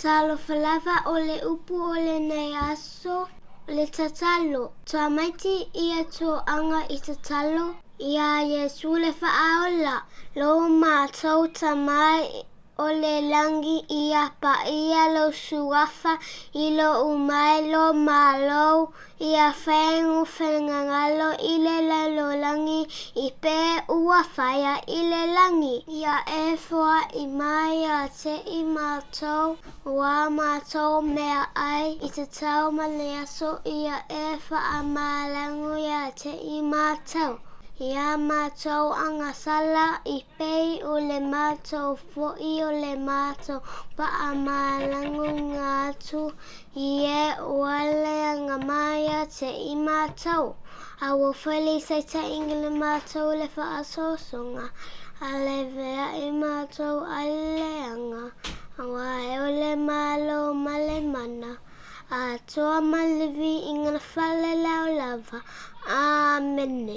Talofa lava o le upu o lenei aso, o le tatalo. Tamaiti ia toaga i tatalo iā Iesu le Faaola, lo matou Tama o le lagi ia paia lou suafa i lou mai lo Malo ia fai lou finagalo i le lalolagi e pei ua faia i le lagi. Ia e foai mai ia te i matou ua matou meaai e tatau ma le aso ia e faamalagu ia te i matou. Ia matou agasala e pei o le matou foi o le matou faamalaguina atu i e ua leaga mai ia te i matou. Aua foi le i taitaiina le matou i le faasoasoga, a laveai matou ai le leaga, aua o le Malo ma le mana atoa ma le viiga faalealalava. Amene.